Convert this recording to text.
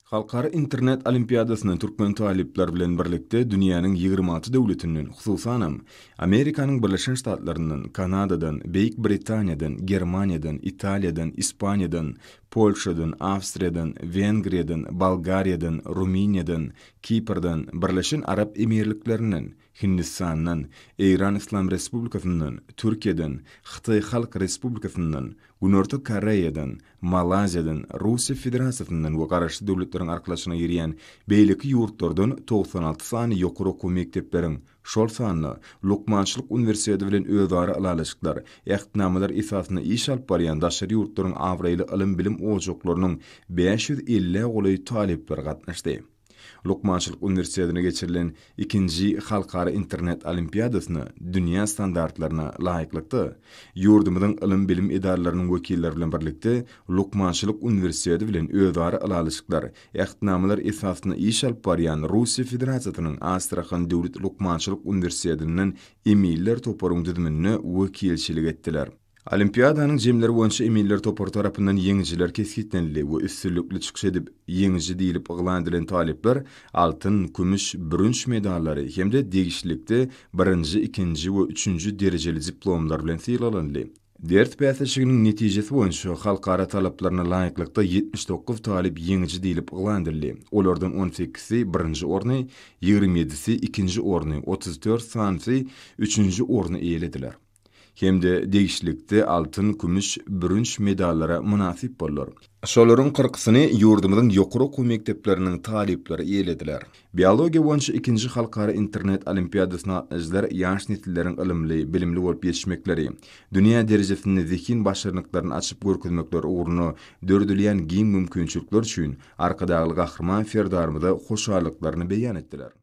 Halkara internet olimpiadasyna türkmen talyplary bilen birlikde dünýäniň 26 döwletinden, hususanam, Amerikanyň Birleşen Ştatlaryndan, Kanadadan, Beýik Britaniýadan, Germaniýadan, Italiýadan, Ispaniýadan, Polşadan, Awstriýadan, Wengriýadan, Bolgariýadan, Rumyniýadan, Kiprden, Birleşen Arap Emirliklerinden, Hindistandan, Eýran Yslam Respublikasyndan, Türkiýeden, Hytaý Halk Respublikasyndan, Günorta Koreýadan, Malaýziýadan, Russiýa Federasiýasyndan we Garaşsyz Döwletleriň Arkalaşygyna girýän beýleki ýurtlardan 96 sany ýokary okuw mekdepleriň, şol sanda Lukmançylyk uniwersiteti bilen özara ylalaşyklar, ähtnamalar esasynda iş alyp barýan daşary ýurtlaryň abraýly ylym-bilim ojaklarynyň 550-ä golaý talyplary gatnaşdy. Lukmançylyk uniwersitetinde geçirilen ikinji halkara internet olimpiadasyna dünýä standartlaryna laýyklykda, ýurdumyzyň ylym-bilim edaralarynyň wekilleri bilen birlikde Lukmançylyk uniwersiteti bilen özara ylalaşyklar, ähtnamalar esasynda iş alyp barýan Russiýa Federasiýasynyň Astrahan döwlet lukmançylyk uniwersitetinden eminler toparyň düzüminde wekilçilik etdiler. Olimpiadanyň jemleri boýunça eminler topary tarapyndan ýeňijiler kesgitlenildi we üstünlikli çykyş edip, ýeňiji diýlip yglan edilen talyplar altyn, kümüş, bürünç medallary hem-de degişlilikde birinji, ikinji we üçünji derejeli diplomlar bilen sylaglanyldy. Ders bäsleşiginiň netijesi boýunça halkara talaplaryna laýyklykda 79 talyp ýeňiji diýlip yglan edildi. Olardan on sekizisi birinji orny, 27-si ikinji orny, 34 sanysy üçünji orny eýelediler. Hem-de degişlilikde altyn, kümüş, bürünç medallara mynasyp boldular. Şolaryň kyrkysyny ýurdumyzyň ýokary okuw mekdepleriniň talyplary eýelediler. Biologiýa boýunça ikinji halkara internet olimpiadasyna gatnaşyjylar ýaş nesilleriň ylymly, bilimli bolup ýetişmekleri, dünýä derejesinde zehin başarnyklaryny açyp görkezmekleri ugrunda döredilýän giň mümkinçilikler üçin Arkadagly Gahryman Serdarymyza hoşallyklaryny beýan etdiler.